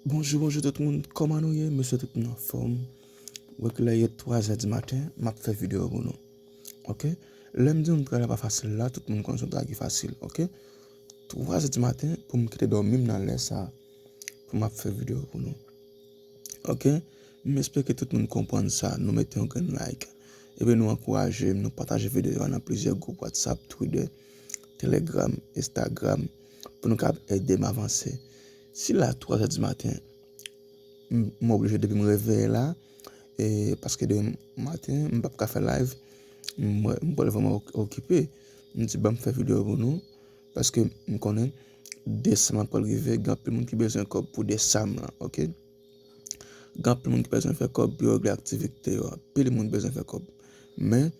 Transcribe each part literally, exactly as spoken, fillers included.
Bonjou, bonjou tout moun. Kòman nou ye? M swete tout moun anfòm. Wè ke lè ye twazè di maten, m ap fè videyo pou nou. Oke? Lè m di nou travay la pa fasil la, tout moun konn se yon travay ki fasil, oke? Twazè di maten pou m kite dòmi m nan lè sa pou m ap fè videyo pou nou. Oke? M espere ke tout moun konprann sa. Nou mete yon grenn like. Epi nou ankouraje m, nou pataje videyo a nan plizyè gwoup WhatsApp, Twitter, Telegram, Instagram, pou nou kapab ede m avanse. Si la twazè di maten, m, m oblije depi m reveye la, e, paske demen maten, m p ap ka fè live, m, m pral vrèman ok-, okipe. M di, "Ban m fè videyo pou nou," paske m konnen desanm lan pral rive, gen anpil moun ki bezwen kòb pou desanm lan, oke? Gen anpil moun ki bezwen fè kòb pou yo regle aktivite yo. Anpil moun bezwen fè kòb. Men,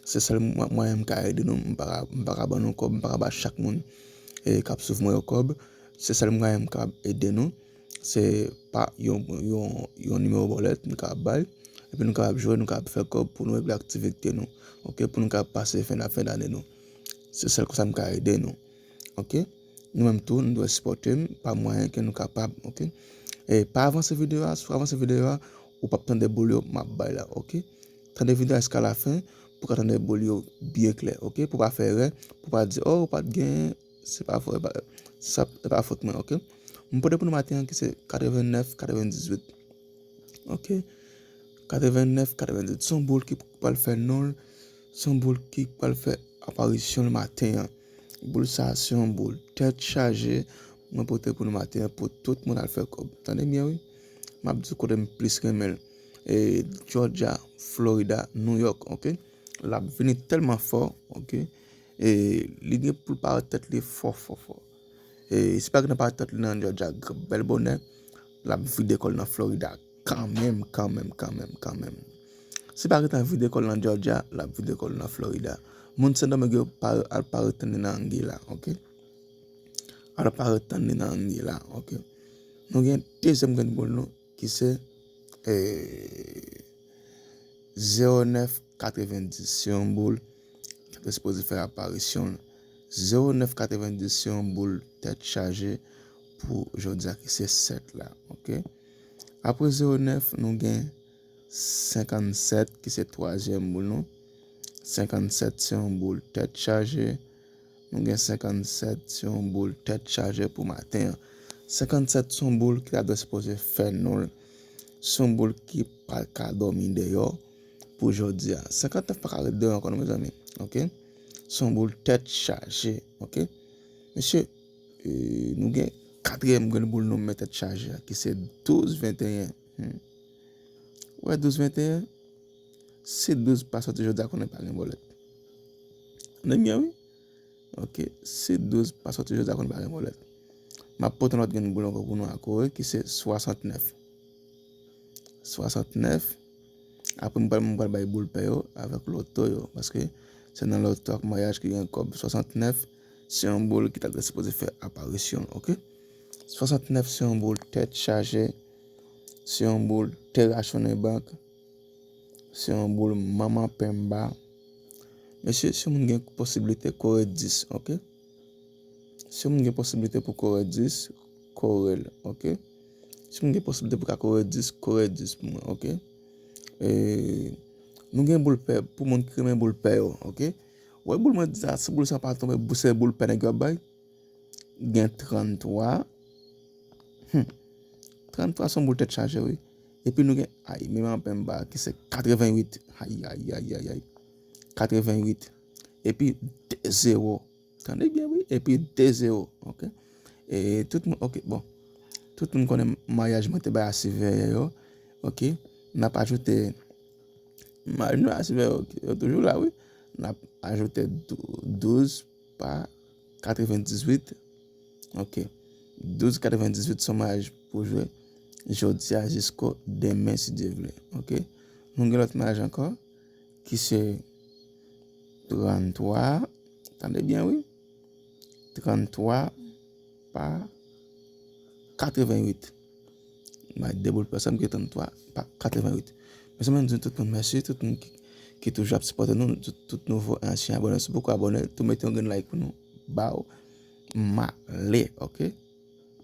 se sèl mwa-, mwayen m ka ede nou. M pa ka, m pa ka ban nou kòb, m pa ka ba chak moun, e, k ap swiv mwen yo kòb. Se sèl mwayen m kapab ede nou, se pa yon, yon, yon nimewo bòlèt m kapab bay. Epi nou kapab jwe, nou kapab fè kòb pou nou regle aktivite nou. Oke, pou nou kapab pase fen, fen dane nou. Se sèl konsa m ka ede nou. Oke? Nou menm tou, nou dwe sipòte m pa mwayen ke nou kapab, oke? E pa avanse videyo a, si w avanse videyo a, ou p ap tande boul yo m ap bay la, oke? Tande videyo a jiska lafen, pou w ka tande boul yo byen klè, oke? Pou w pa fè erè, pou w pa di, "Oh, ou pa t gen," se pa fo-, e pa, sa, e pa fòt mwen, oke? M pote pou nou maten an ki se katrevennèf, katrevendizuit. Oke? Katrevennèf, katrevendizuit. Se yon boul ki pral fè non l, se yon boul ki pral fè aparisyon l maten an. Boul sa a se yon boul tèt chaje, mwen pote pou nou maten an pou tout moun al fè kòb. Tande byen wi, m ap di w kote m plis renmen l. E, Georgia, Florida, New York, oke? L ap vini tèlman fò, oke? E, li gen pou l parèt tèt li fò, fò, fò. E, si pa gen nan parèt tèt li nan Georgia, bèl bonè, l ap vide kò l nan Florida. Kanmenm, kanmenm, kanmenm, kanmenm. Si pa gentan vide kò l nan Georgia, l ap vide kò l nan Florida. Moun Sendomeng yo pa, al pa ret tann li nan Anguilla, oke? Al pa ret tann li nan Anguilla, oke? Nou gen dezyèm grenn boul nou ki se, e, zewo nèf katrevendis. Se yon boul ki te sipoze fè aparisyon l. Zewo nèf katrevendis se yon boul tèt chaje pou jodi a ki se sèt la, oke? Apre zewo nèf, nou gen senkannsèt ki se twazyèm boul nou. Senkannsèt se yon boul tèt chaje. Nou gen senkannsèt se yon boul tèt chaje pou maten an. Senkannsèt se yon boul ki ta dwe sipoze fè non l. Se yon boul ki pa ka dòmi deyò pou jodi a. Senkannnèf pa ka ret deyò ankò non, mezanmi. Oke? Se yon boul tèt chaje. Oke? Mesye, e, nou gen katriyèm grenn boul nou men tèt chaje a, ki se douz venteyen. Hmm. Ou wè douz venteyen? Si douz pa soti jodi a, konnen pa gen bòlèt. Tande byen, wi. Oke, si douz pa soti jodi a, konnen pa gen bòlèt. M ap pote yon lòt grenn boul ankò pou nou a kore, ki se swasantnèf. Swasantnèf. Apre, m pral, m pral bay boul pè yo avèk loto yo, paske se nan loto ak maryaj ki gen kòb. Swasantnèf, se yon boul ki ta dwe sipoze fè aparisyon l, oke? Swasantnèf, se yon boul tèt chaje, se yon boul tè rachonnen bank, se yon boul manman penba. Mesye, si yon moun gen posiblite, kore dis, oke? Si yon moun gen posiblite pou kore dis, kore l, oke? Si yon moun gen posiblite pou ka kore dis, kore dis pou mwen, oke? E, nou gen boul pè, pou moun ki renmen boul pè yo, oke? Wè boul mwen di sa, si boul sa pa tonbe, bou-, se boul pè nèg yo ap bay. Gen tranntwa. Hmm. Tranntwa se yon boul tèt chaje, wi. Epi nou gen, ay, menm anpè m ba, ki se katrevenwit. Ay, ay, ay, ay, ay. Katrevenwit. Epi de zewo. Tande byen, wi. Epi de zewo. Oke. E tout moun, oke, bon. Tout moun konnen maryaj mwen te bay a sivèyè yo. Oke. N ap ajoute, ma-, nou a sivèyè yo, yo toujou la, wi. N ap ajoute dou-, douz pa katrevendizwit. Oke. Douz katrevendizwit se yon maryaj pou jwe jodi a jisko demen, si Dye vle. Oke. Nou gen lòt maryaj ankò, ki se tranntwa. Tande byen, wi. Tranntwa pa katrevenwit. M bay de boul pè sa, m gen tranntwa pa katrevenwit. Mezanmi, m di tout moun mèsi, tout moun ki, ki toujou ap sipòte nou, tout, tout nouvo e ansyen abòne. Si w poko abòne, tou mete yon grenn like pou nou. Ba w male, oke?